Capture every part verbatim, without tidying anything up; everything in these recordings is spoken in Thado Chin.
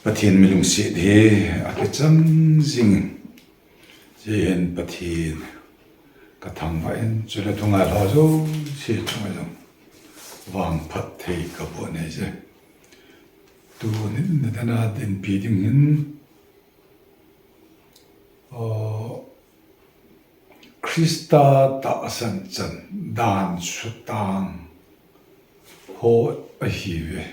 Pathen mi lungset hi akichang jingin, hiche hin Pathen kathangvah in, chule thungai lhou jouse chunga jong vangphat thei kaboh nahi je. Tuni nidana dinpi ding hin, Christa tahsan chan dan sutang ho ahiuve.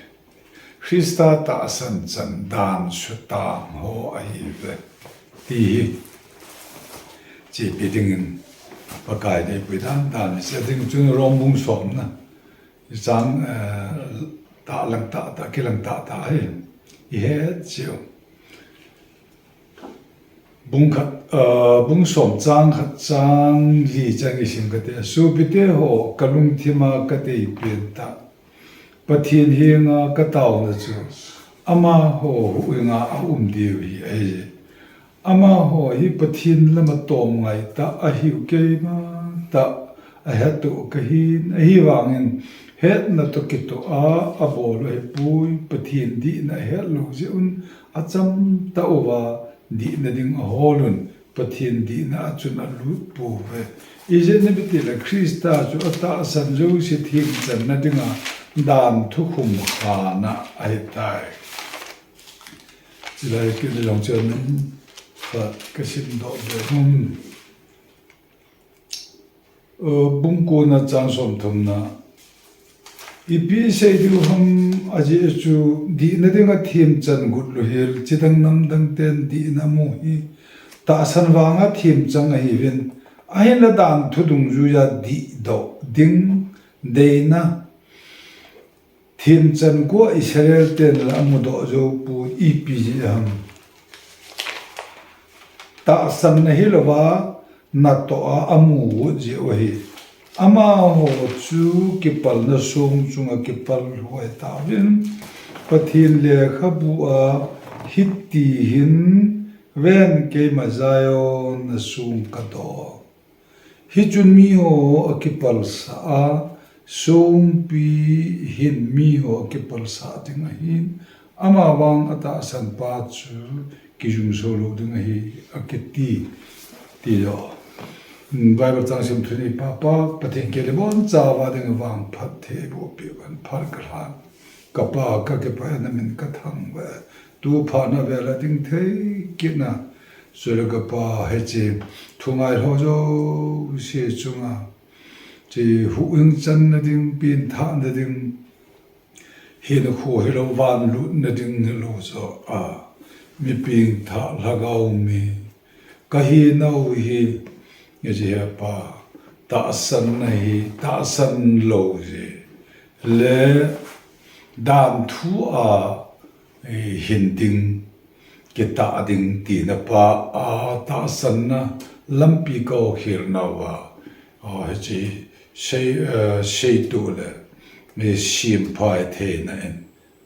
Christa tahsan chan dan sutang ho ahiuve, ti hi chepi dingin Pakai deipui dan dan hiche ding chun Rom bung somna chang, eh, tah lang tah tah, kilang tah tah hi ihet cheh u. Bung khat, eh, bung som chang khat chang li chang isim kate, sopite ho, kalungthima kadeipen tah Pathen henga kataona chu amaho huhhinga aum diu hi ahi. Amaho hi Pathen lama tomngai tah ahiu, keima tah ahetuh kahin, ahivangin hetna toh kitoh a abol u ahipoi. Pathen dihna ahet lou jeh un achamtah uva dihna ding ahol un, Pathen dihna a chun alut pouve. Ijeh inem itile Christa chu atahsan jouse themchanna dinga dan thukhum khana ahitai. Chulai kit jong chun khat kasimdoh be nom. Bung kona chang somthumna, ipi isei diu ham, ajeh chu dihna dinga themchan got louhel, chidang namdang ten dihna amu hi tahsan vanga themchang ahiuvin, ahinla dan thu dungjuiya dihdoh ding deina themchan kua Israel ten la amudoh joupoi, ipi jeh ham? Tahsanna hilouva natoh a amu got jeh u ahi. Amaho chu kipalna song chunga kipal lhuai tauvin, Pathen lekhabua hiti hin, ven keima Zion a song kadoh. Hichun miho akipalsah a, songpi hin miho akipalsah ding ahin, amavang atahsan pa chu kijumso lou ding ahi, akiti, ti jo. Bible chang sim thuni papa, Pathen kile bonchauva ding vangphat thei eiboh peh uvin phat kalhan. Kapa, kakipah e, namin kathangvah e. Tu phat na vela ding thei kitna, chule kapa, hiche thungai lhou jouse chunga, hiche huhhing channa ding, pengthahna ding, hinkho hilou, van lutna ding hilou joh a, mi pengthah lhagao mi kahinau hi, hiche hepa, tahsanna hi tahsan lou jeh le dan thu a, eh, hin ding, kitah ding tina pa a tahsanna lampi kakhel nauva, a, hiche sei, eh, seitu le, eh, semphai theina in,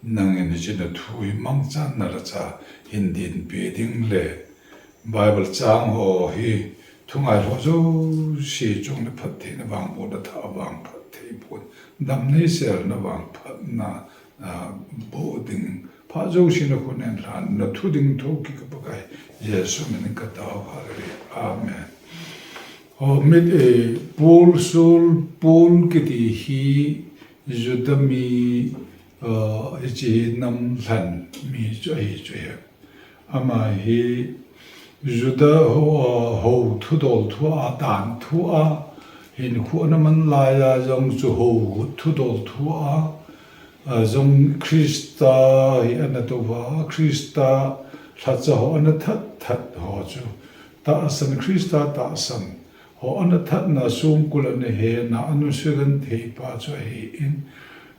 nangin hiche nathu hi mangchan nalhacha hin dinpi ding le, Bible chang ho hi thungai lhou jouse chunga phattheina vang boh, nathah vang phatthei boh, damna selna vang phatna, a, boh ding, phat jouse nakhut in lhan, nathu ding thokit ka Pakai, Jesu min in katao, hallelujah, amen. O, mit, eh, Paul, Saul, Paul kiti hi Juda mi, eh, hiche hi nam lhen mi chu ahi chu ahi. Ama hi Juda ho, ho thudol thua, dan thua, hinkho ana man laiya jong chu ho thudol thua, a, jong Christa hi ana touva, Christa lhacha ho ana that that ho chu, tahsan, Christa tahsan ho ana thatna songkul ana hena, ana sugenthei pa chu ahin,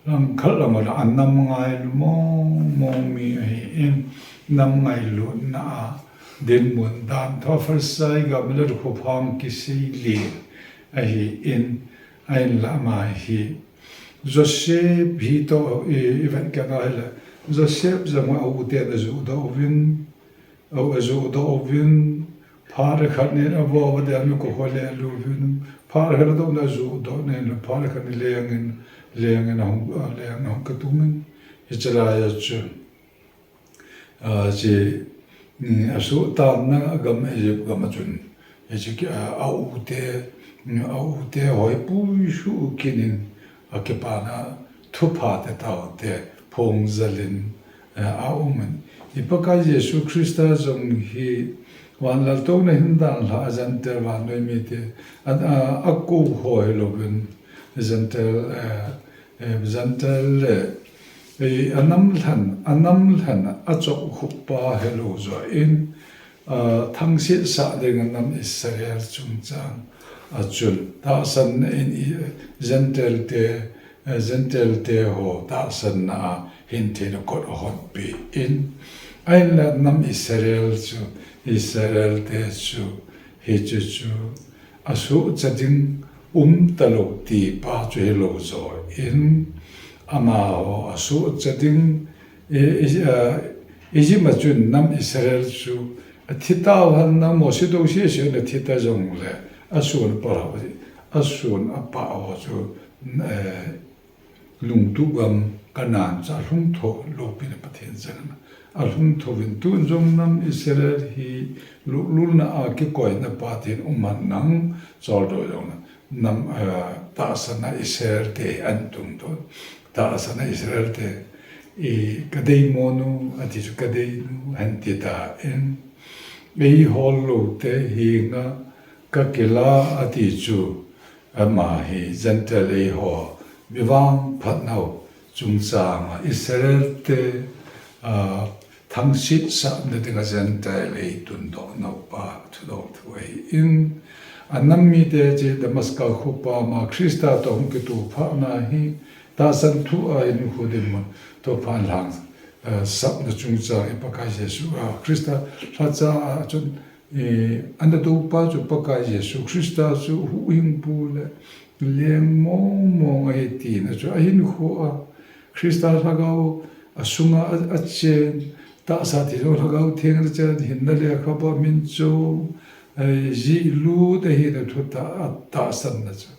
langkhat lama la anam ngailu mong mong mi ahin, nam ngailutna a dinmun dan thua, Pharisai gamla le khophang kisei len ahin, ahinla ama hi Joseph hi toh i, i vet kit a ahile, Joseph jong a u ten ajohdoh uvin, a u ajohdoh uvin, phat khat nin a vo va dia mi ko ho le alu uvin, phat khat a toh na ajohdoh nin, phat khat nin lengin, lengin ahung, a, lengin ahung kitungin, hiche laiya chun Achi, asuhtanna gam Egypt gam a chun, hiche a ute, a ute hoi puisuh kinin akipana thupha te taote phongjalin aumin. I Pakai Jesu Christa jong hi vanlaltouna hin danlhah a Gentile vannoi mite akou ho hilouvin Gentile, Gentile le anam lhan, anam lhan achop khuppa hilou joh in, thangset sah dinga nam Israel chungchang a chun tahsanna in Gentile te, Gentile te ho tahsanna a hintheina kot ahonpeh in, ahinla nam Israel chu, Israel te chu, hiche chu asuhcha ding umtalou tipa chu hilou joh in, amaho asuhcha ding, Egypt a chun nam Israel chu athi tauhen, Mosi dousese ana thi ta jongle, asun apah, asun apah ho chu lungtup gam Canaan chu alhung thou loupina Pathen chang in alhung thouvin, tun jong nam Israel hi lutlutna a kikoina pa tin umhen lang, choldo jong nam, tahsanna Israel te ahin tungdoh, tahsanna Israel te, kadeimo nu ati chu kadeinu ahin ti tan, eihol loute henga kakila ati chu, ama hi Gentile eiho, mi vangphat nau chungchanga Israel te thangset sahna dinga Gentile eitundoh nau pa thudoh thu ahi in, anam mite chu Damascus khopi ma Christa toh hung kitoh phatna hi tahsan thu a hinkho dinmun thupha lhangsapna chungchang i Pakai Jesu a Christa lhacha a chun, ana doupa chu Pakai Jesu Christa chu huhhingpu le leng mongmong ahi tina chu ahinkho a Christa lhagao asunga achen, tahsa ti jong Lhagao Theng le chen hinna lekhabu minchon, jihlut ahina thutah atahsanna chu,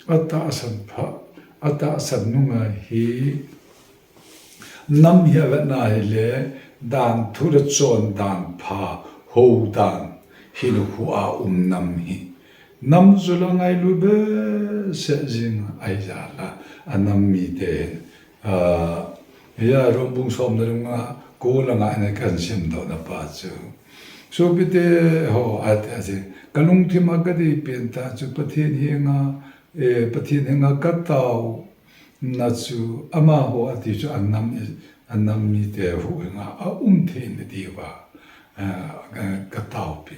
atahsan pha, atahsan nunga hi nam hi avetna hile, danthu le chondan pha, houdan hinkho a um nam hi, nam chu la ngailu behseh jing ahi jal a, anam mite hin, hiya Rom bung somna le nga ko langa ana kahin simdohna pa chu, sopite ho ati, ati, kalungthim a kadeipen tah chu Pathen henga, Pathen henga kataona chu amaho ati chu anam, anam mite huhhinga aum theina diuva kataopi.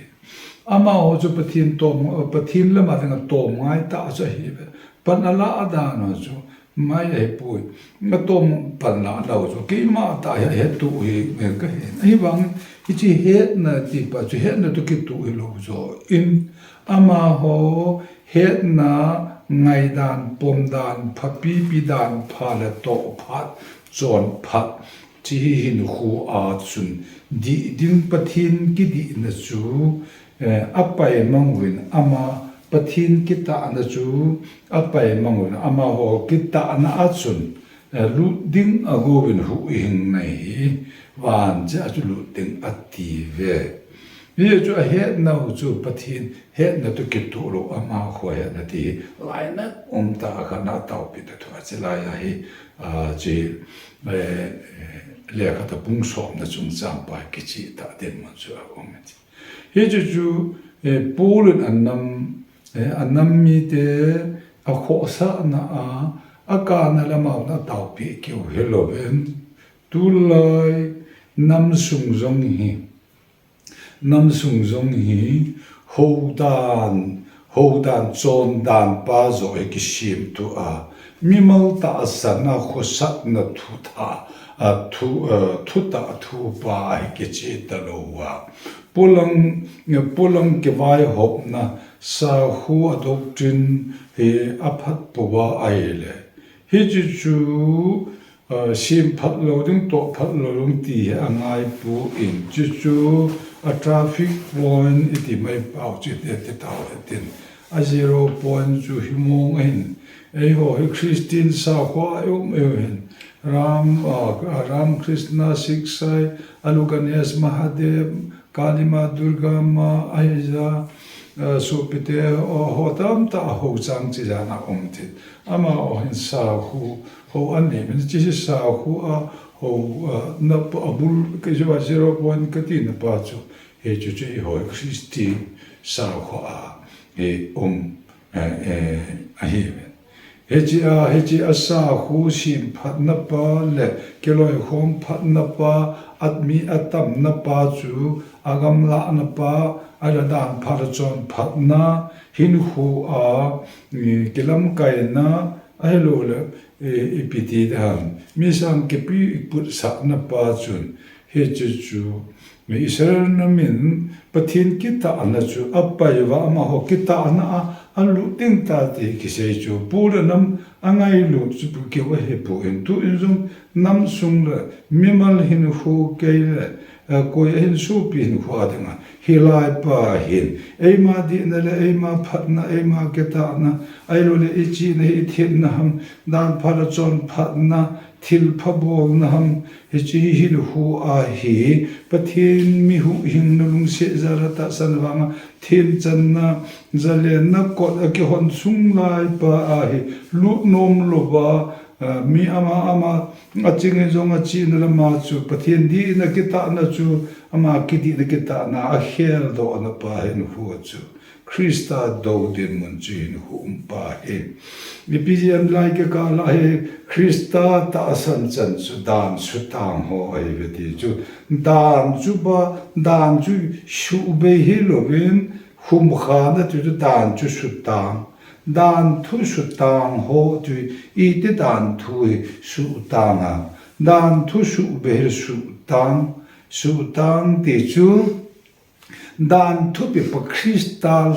Amaho chu Pathen tom, Pathen lama dinga tomngai tah chu ahiuve. Pan alah dan ho chu mai ahipoi. Atom pan lah lou chu keima tah hi ahetuh hi kahen. Ahivangin hiche hetna tipa chu hetna toh kitoh hilou joh in, amaho hetna, ngaidan, pomdan, phapipi dan pha le tohphat, chonphat, hiche hi hinkho a chun dih ding Pathen kidihna chu apaimang uvin, ama Pathen kitahna chu apaimang uvin, amaho kitahna a chun lut ding agouvin huhhing nei hi vanchea chu lut ding atiuve. Hichu ahetnau chu Pathen hetna toh kitoh lou, amaho hetna ti hi lainat umtah a khat a taopina thu ahi. Chulai a hi, hiche lekhathot bung somna chungchang pa kicheh tah dinmun chu aum e. Hiche chu Paul in anam, anam mite akhohsahna a, akana le amaho ataopeh keu hilouvin, tulai nam sung jong hi, nam sung jong hi houdan, houdan chondan pa joh hi kisemthu a, mimal tahsan a khosatna thutah, thu, thutah thupa hi kicheh talou a, polang, polang kivaihopna, sakho a doctrine hi aphat pouva ahile, hiche chu semphat lou ding, tohphat lou ding ti hi angaipon, chuchu a traffic point iti mai pau chu iti tao atin, a zero point chu himong ahin, eiho hi Christian sakho a um eiho hin, Ram, ah, Ram Krishna, Sikh Sai, alu Ganesh, Mahadev, Kalima, Durga Ma, ahija, ah, sopite, oh, ho tamtah a ho chang chijana um thei. Amaho hin sakhu, ho anei, hiche hi sakhu a, ho, ah, na pa, abul, kei chu zero point kati na pa chu. Hichu chu eiho Christian sakhu a, hi um, eh, eh, ahi. Hiche a, hiche a sakhu semphatna pa le kiloikhom phatna pa, at mi atamna pa chu, agamlahna pa, ahilouleh dan phat a chonphatna, hinkho a, eh, kilamkaina, ahilouleh, eh, ipi ti ding ham, mi sang kipi iputsahna pa chun, hiche chu, mi Israel nam in Pathen kitahna chu apai uva, amaho kitahna a alut ding tate kisei chu, pu le nam angailut chu pu keu ahipoi. Tuin jong nam sung le mimal hinkho kei le, eh, koi ahin sopi hinkho a dinga, hilai pa hin eima dihna le eima phatna, eima kitahna, ahilouleh ichihna hi ithenna ham, dan phat a chonphatna, thilpha bolna ham, hiche hi hinkho a hi, Pathen mi huhhingna lungset jal a tahsan vanga, themchanna, zalenna kot a kihon sung lai pa a hi, lut nom louva, ah, mi ama ama, aching in jong achihna lama chu, Pathen dihna kitahna chu, ama kidihna kitahna a kheldohna pa hinkho chu. Christa dou dinmun chu hinkho um pa hi. Ipi jeh a lai kikah a hi Christa tahsan chan chu dan sutang ho ahiuve ti chu. Dan chu ba, dan chu suhbei hilouvin, khumkhana ti chu dan chu sutang. Danthu sutang ho ti, iti danthu hi sutang a. Danthu suhbei hi sutang, sutang ti chu, danthupipa Christa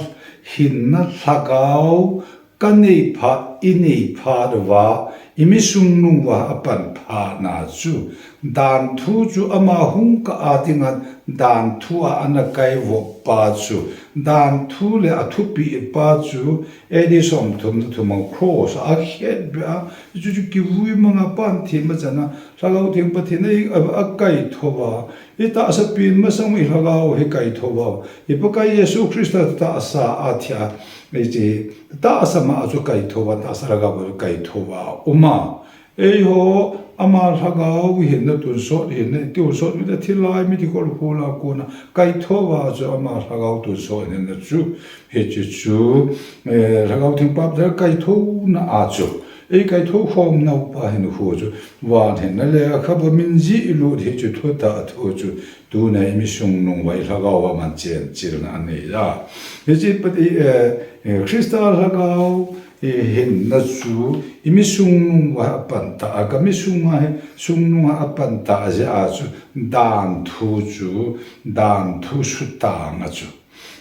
hinna lhagao kanei phat, inei phat uva, imi sungnung uva apan phatna chu, danthu chu ama hung kah a dinga danthu a ana kaivop pa chu, danthu le athupeh pa chu, A D somthum le thum a cross a akhetbeh a, chu chu kivui manga pan thim a chana, Lhagao Theng Pathen a, a, akaithouva, itahsa pen masang u ilhagao hi kaithouva, i Pakai Jesu Christa tahsa a thi a, hiche tahsa ma a chu kaithouva, tahsa lhagao a chu kaithouva, uma. Eiho, ama lhagao hinna tonsot hinna, tonsot hinna thilai mi ti kolkhola kona, kaithouva chu ama lhagao tonsot hinna chu, hiche chu, eh, Lhagao Theng pap jal kaithouna a chu, eikaithou khomnau pa hinkho chu, van hinna lekhabu a min jih lut hichu thutah thu chu, tuna imi sungnung uva ilhagao a man chenchilna anei a. Hiche pat i, eh, eh, Christa lhagao, eh, hinna chu, imi sungnung uva apan tah a, kami sunga hi, sungnung a apan tah jeh a chu, danthu chu, danthu sutang a chu.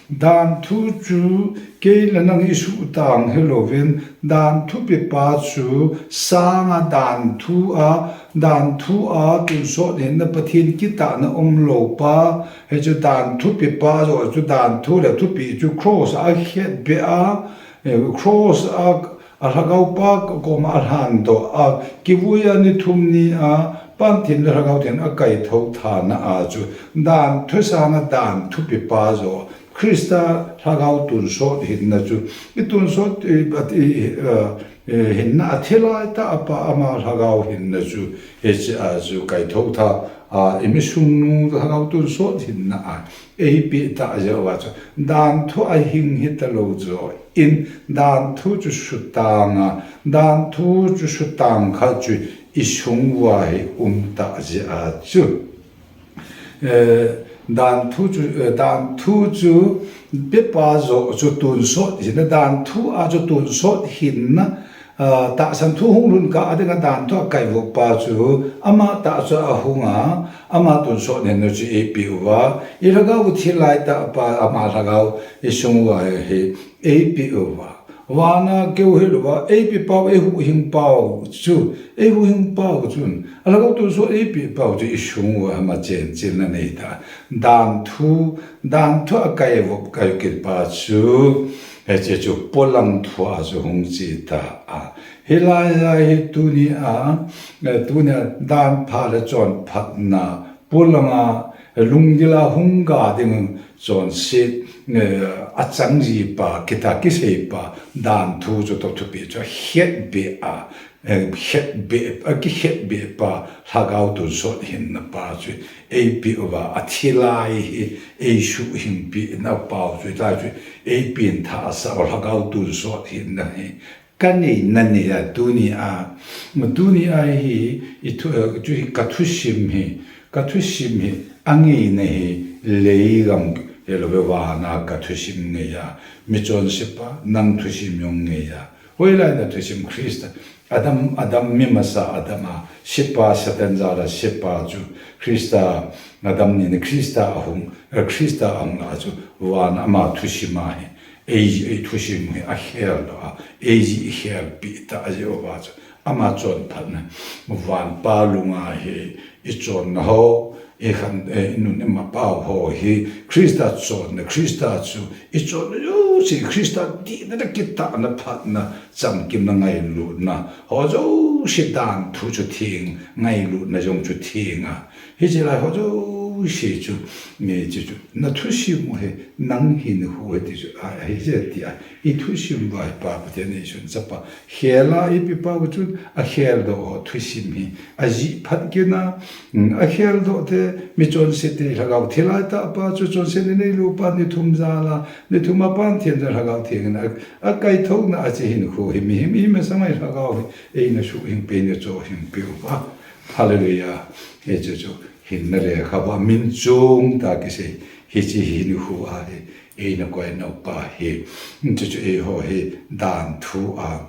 Danthu chu kei le nang isutang hilouvin, danthupipa chu sanga danthu a, danthu a tonsot hinna Pathen kitahna umlou pa, hichu danthupipa joh chu danthu le thupeh chu cross a akhetbeh a, eh, cross a, alhagao pa koma alhandoh a, kivui a ni thum ni a, pan thim le Lhagao Theng akaithou thana a chu, danthu sanga danthupipa joh, Christa lhagao tonsot hinna chu, itonsot, i, i, eh, eh, hinna a thilai tah a pa ama lhagao hinna chu, hiche a chu kaithou tha, a, imi sungnung lhagao tonsot hinna a, eipeh tah jeh uva chu, danthu a hing hitalou joh in, danthu chu sutang a, danthu chu sutang khat chu isung uva hi um tah jeh a chu. Eh, danthu chu, eh, danthu chu pepa joh chu tonsot hinna, danthu a chu tonsot hinna, ah, tahsan thu hung lhun kah a dinga danthu a kaivop pa chu, ama tah chu ahung a, ama tonsot hinna chu eipeh uva, ilhagao thilai tah pa, ama lhagao isung uva hi eipeh uva. Vana keu hilouva, eipeh pau, eihuhhing pau chu, eihuhhing pau chun, alhagao tonsot eipeh pau chu isung uva ama chenchilna neita. Danthu, danthu a kaivop kaikit pa chu, hiche chu polang thua chu hung cheta a. Hilai a hi tunia, eh, tunia dan pha le chonphatna polanga, eh, lunggila hung ga ding chonset, eh, achang jipa, kita kiseipa, danthu chu toh thupi chu ahetbeh a, eh, hetbeh, akikhetbeh pa, lhagao tonsot hinna pa chu eipeh uva, athilai hi eisuhhingpeh na pau chu, hitia chu eipenthah sah u, lhagao tonsot hinna hi. Kanei, nanei a, tunia, tunia hi, ithu, eh, chu hi kathusim hi, kathusim hi, angeina hi, leigam, hilouve vana kathusim ngei a, michonsepa, nang thusim jong ngei a. Hoilai a thusim Christa, Adam, Adam mi masa Adam a, sepa, Satan jal a sepa chu, Christa, Adam nina Christa ahung, eh, Christa ahung a chu, vana ama thusim ahi. Ei, eithusim hi aheldoh a, eiji ihelpeh ta a jeh uva chu. Ama chonphatna, vanpa lunga hi, ichonna ho, ikhan, eh, inun imapau ho hi, Christa chonna, Christa chu, ichonna jouse, Christa dihna le kitahna phatna, chamkimna ngailutna, ho jouse danthu chu theng, ngailutna jong chu theng a. Hiche lai ho jouse chu, mi chu chu, nathusim u hi, nang hinkho hi ti chu, a, hiche tia, ithusim uva hi Pa Pathen eisun chapa. Khela eipeh pau chun, akheldoh ho thusim hi, ajih phat kit a, um, akheldoh te, michonse te, lhagao thilai tah pa chu, chonsetna neilou pa, ni thum jal a, ni thum a Pathen jal lhagao theng in, a, akaithouna a hiche hinkho hi, mihem, mihem masanga lhagao hi, eina suhhingpeh, eina chohhingpeh uva. Hallelujah. Hiche chu, hinna lekhabu a min chungtah a kisei, hiche hinkho a hi, eina koina upa hi, hiche chu eiho hi, danthu a,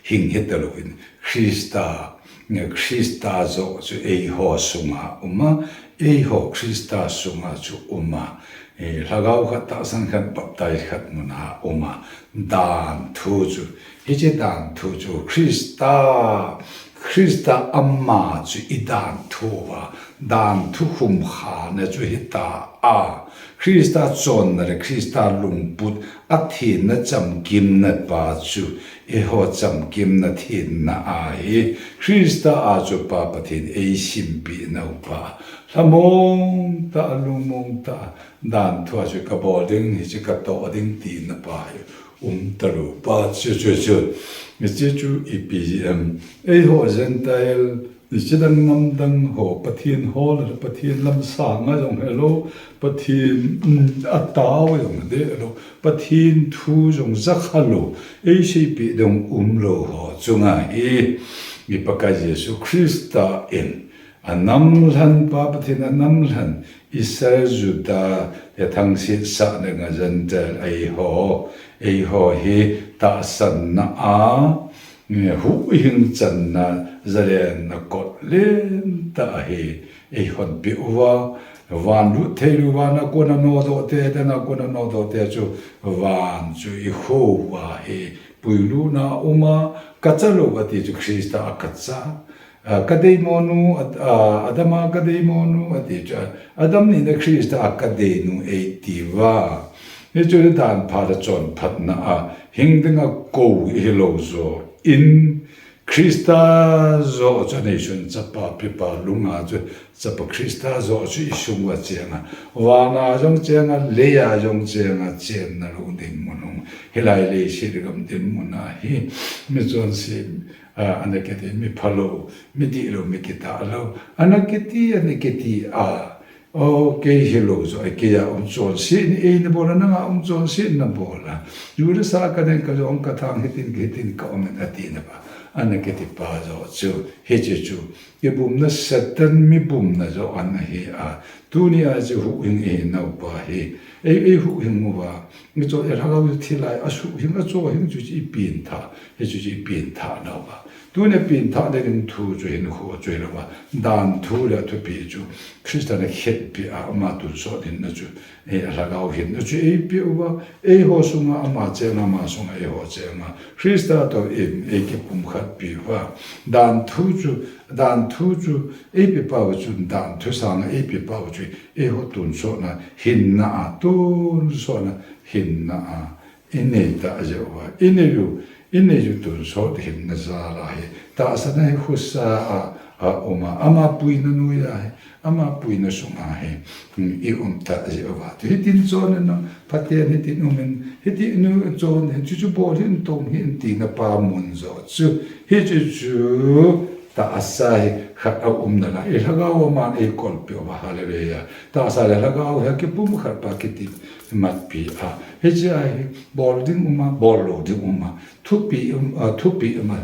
hing hita louvin, Christa, Christa joh chu eiho sunga um a, eiho Christa sunga chu um a, eh, lhagao khat tahsan khat baptize khat muna um a, danthu chu, hiche danthu chu Christa, Christa ama chu idanthu uva, danthu khumkhana chu hita a, Christa chonna le Christa lungput a thenna chamkimna pa chu, eiho chamkimna thenna ahi. Christa a chu Pa Pathen eisimpeh naupa. Lhamong tah, lungmong tah, danthu a chu kabol ding, hiche katoh ding tina pa hi umtalou pa chu, chu, chu. Hiche chu ipi em. Eiho Gentile, Chidang namdang ho, Pathen ho le Pathen lam sanga jong helou, Pathen, um, atao jong helou, Pathen thu jong jakhalou, eiseipeh ding umlou ho chunga hi, i Pakai Jesu Christa in, anamlhen pa Pathen anamlhen, Israel, Juda, le thangset sahna nga Gentile eiho, eiho hi tahsanna a, huhhing channa, zalenna kot lentah hi eihonpeh uva, van lut theilou, van a kona nodoh te, dan a kona nodoh te chu, van chu ikho uva hi puilutna a um a, kacha lou ati chu Christa a kacha. A, kadeimo nu, a, a, Adam a kadeimo nu, ati chu, Adam nina Christa a kadeinu eiti uva. Hichu dan pha le chonphatna a, hing dinga kou ihilou joh in, Christa joh chu aneisun chapa, pipa lunga chu, chapa Christa joh chu isung uva cheng a, vana jong cheng a, leia jong cheng a, chenna lou dinmun hung. Hilai leiset gam dinmun a hi, michonse, a, ana kiti, miphalou, midihlou, mikitahlou, ana kiti, ana kiti a, o, kei hilou joh, keiya um chonset in eina bol a, nanga um chonset in nabol a. Ju le sa kaden, kajong kathang, hitin, hitin kaum in atina pa. Ana kiti pa joh chu, hiche chu, ibumna Satan mibumna joh ana hi a. Tunia chu huhhing ihinau pa hi. Ei, eihuhhing uva, ichon, ilhagao thilai, asuhhing, achohhing chu, chu ipengthah, hichu chu ipengthah nauva. Tuni pengthah ding thu chu hinkho chu hilou va. Dan thu le thupeh chu Christa in akhetpi a, ama tonsot hinna chu, eh, lhagao hinna chu eipeh uva, eiho sunga ama chenga, ama sunga eiho chenga, Christa toh ei, eikipumkhatpi uva. Dan thu chu, dan thu chu eipeh pa uva chun dan thu sanga eipeh pa uva chu eiho tonsotna hinna a, tonsotna hinna a, inei tah jeh uva, inei u, inei u tonsot hinna jal a hi, tahsan a hi khosa a, a um a, ama puina noiya hi, ama puina sunga hi, um, i um tah jeh uva. Tu hitin chon in, Pathen hitin um in, hitin chon in, chuchu bol hih in, tong hih in tina pa mun jo chu, hichu chu, tahsa hi khat a um nalai, i lhagao aman eikolpi uva, hallelujah. Tahsa le lhagao hi akipumkhat pa kiti matpi a. Hiche a hi bol ding um a, bol lou ding um a. Thupeh um a, thupeh um a.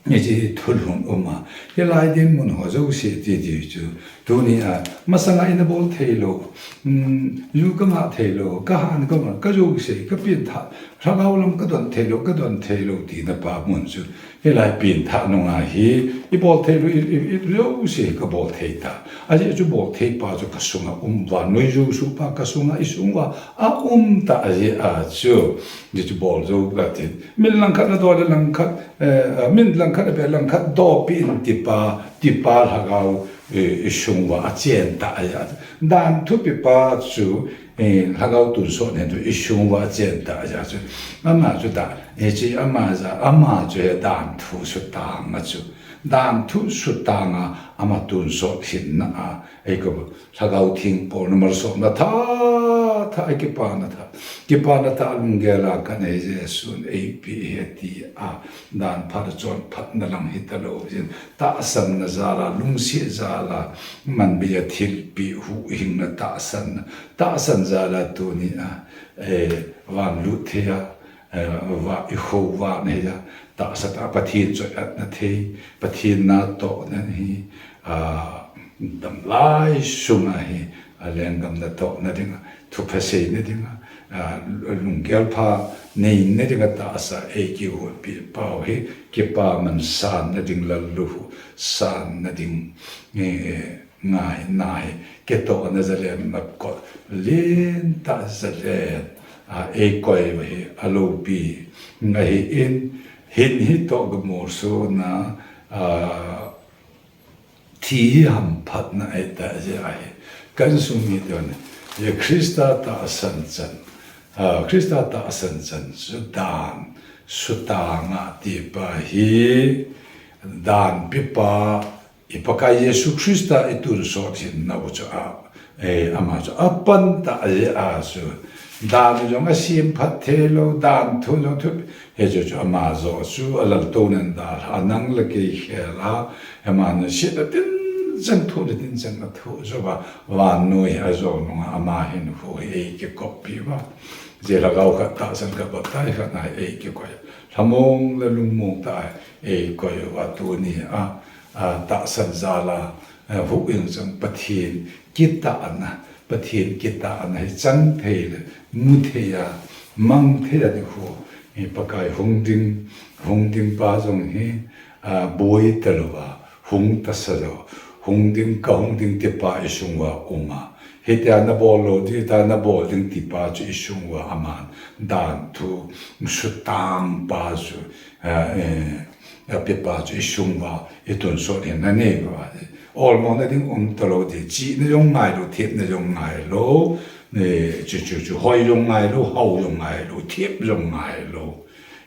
Hiche thulhun um a. Hilai dinmun ho jouse ti ti chu. Tuni a, masanga ina bol thei lou. Um, ju kangah thei lou. Kahan kangah, kajouse, kapengthah. Lhagao lam kadon thei lou, kadon thei lou tina pa mun chu. Hilai pengthah nunga hi, ibol thei lou, i, i, i, jouse kabol thei ta. Ajeh chu bol thei pa chu kasunga um uva, noi jouse pa kasunga, isung uva, aum tah ajeh a chu. Hichu bol jou katin. Min langkhat nadol le langkhat, eh, min langkhat nabe langkhat dopi in tipa, tipa lhagao, eh, isung uva, achen tah ajeh a. Dan thupeh pa chu, eh, lhagao tonsot hinna chu isung uva achen tah ajeh chu. Ama chu dan, eh, hiche ama jal, ama chu hi dan thu sutang a chu. Dan thu sutang a, ama tonsot hinna a, eikou lhagao theng bolna malsomna thah, thah, eikipana thah. Kipana thah lunggel a kanei Jesun eipeh ahi ti a, dan phat a chonphatna lang hita lou jin. Tahsanna jal a, lungset jal a, manbeiya thilpeh huhhingna tahsanna, tahsan jal a tuni a, eh, van lut thei a, eh, va, i kho van hei a, tahsa tah a Pathen choi-atna thei, Pathen natohna hi, ah, damlai sunga hi, a lenggam natohna dinga, thupha seina dinga, ah, lunggel pha neina dinga tahsa eikihoupi pau hi, kipaman sanna ding, lalluhu sanna ding, eh, ngaina hi, kitohna zalen, makot lentah zalen, ah, eikoi u hi, aloupi ahin, hin hi toh gamolsona, ah, thi hi hamphatna ahitah jeh ahi. Ka insung mite hon, Christa tahsan chan, ah, Christa tahsan chan chu dan sutang a tipa hi, dan pepa, i Pakai Jesu Christa i tonsot hinna u chu a, eh, ama chu apan tah jeh a chu. Dan jong asemphat thei lou, dan thu jong thu, hichu chu ama joh chu alaltouna dalha, nang le kei khel a, ama nasetna tinchang, thohna tinchang athoh jou va, vannoi hi ajou nunga ama hinkho hi eikikoppi uva. Hiche lhagao khat tahsan khat baptize khat na hi eikikoi. Lhamong le lungmong tah a eikoi uva tuni a, a, tahsan jal a, a, huhhing chang Pathen kitahna, Pathen kitahna hi chang thei le, mu thei a, mang thei a ding khu, hi Pakai hung ding, hung ding pa jong hi, a, boi talou va, hung tasa jou, hung ding, kahung ding tipa isung uva um a. Hitia nabol lou ding, hitia nabol ding tipa chu isung uva aman dan thu sutang pa chu, a, eh, apepa chu isung uva, i tonsot hinna nei uva. Olmona ding um talou ding, chihna jong ngailou, thepna jong ngailou, eh, chu, chu, chu, hoi jong ngailou, hao jong ngailou, thep jong ngailou.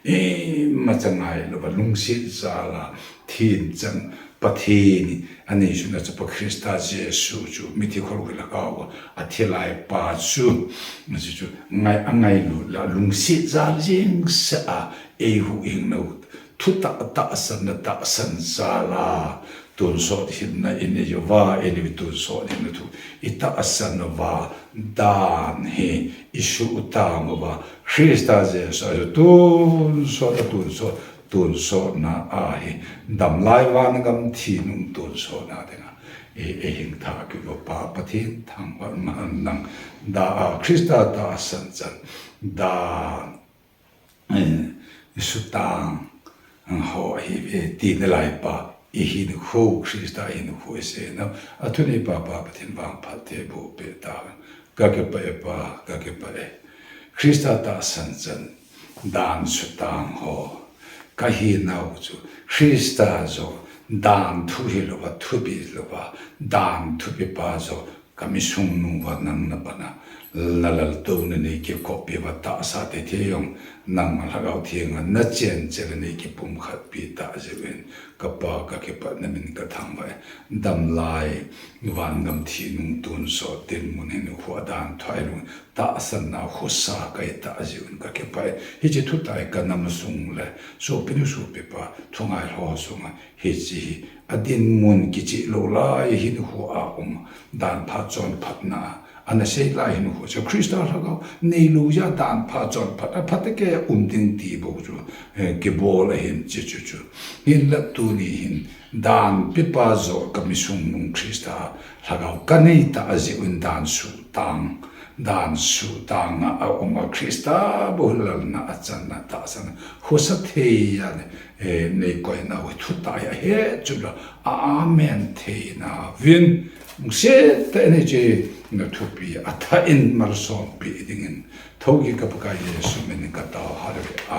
Imacha ngailou va, lungset jal a, thenchang, Pathen in anei suna chapa Christa Jesu chu mithi khol lhagao a athi lai pa chu, chu, chu, ngai, angailut la, lungset jal jeng sa a, eihuhhing nau, thutah, tahsanna, tahsan jal a, tonsot hinna inei uva, inei tonsot hinna thu, itahsan uva, dan hi, isutang uva, Christa Jesu a tonsot, a tonsot, tonsotna ahi, damlai vangam thinung tonsotna dinga, e, eihing tha kigo pa Pathen thangvah man lang, da a Christa tahsan chan, dan, eh, sutang, ho ahiuve, ti nalai pa, ihinkho, Christa hinkho isei nau, athunei pa pa Pathen vangphat thei boh peh ta. Kakipah e Pa, kakipah e. Christa tahsan chan, dan sutang ho kahinau chu, Christa joh, dan thu hilouva, thupi louva, dan thupi pa joh, kamisung nunga nang napan a, nalaltouna nei kikoppi uva tahsa teitei jong, nangma Lhagao Theng a nachen chel a nei kipumkhatpi tah jeh uvin, kapa kakipah, namin kathangvah e. Damlai, vangam thi nung tonsot dinmun hinkho a dan thai lung, tahsanna khosa kahi tah jeh uvin kakipah e. Hiche thutah hi kanam sung le sopinu sopipa, thungai ho sunga hiche hi adinmun kicheh lou lai hinkho a um, dan pha chonphatna, ana sei lai hinkho chu Christa Lhagao neilou jeh a dan pha chonphat, aphatah kei a um ding ti bou chu, eh, kibol ahin, hiche chu chu. Hinlah tuni hin, dan pepa joh kamisung nung Christa Lhagao kanei tah jeh uvin dan sutang, dan sutang a, aum a Christa bou lalna, achanna, tahsanna, khosa thei a le, eh, neikoinau hi thutah hi ahet chula, a amen theinauvin, lungset tah in hiche nathupi athah in malsompi dingin, thougih ka Pakai Jesu min in katao, Hallelujah.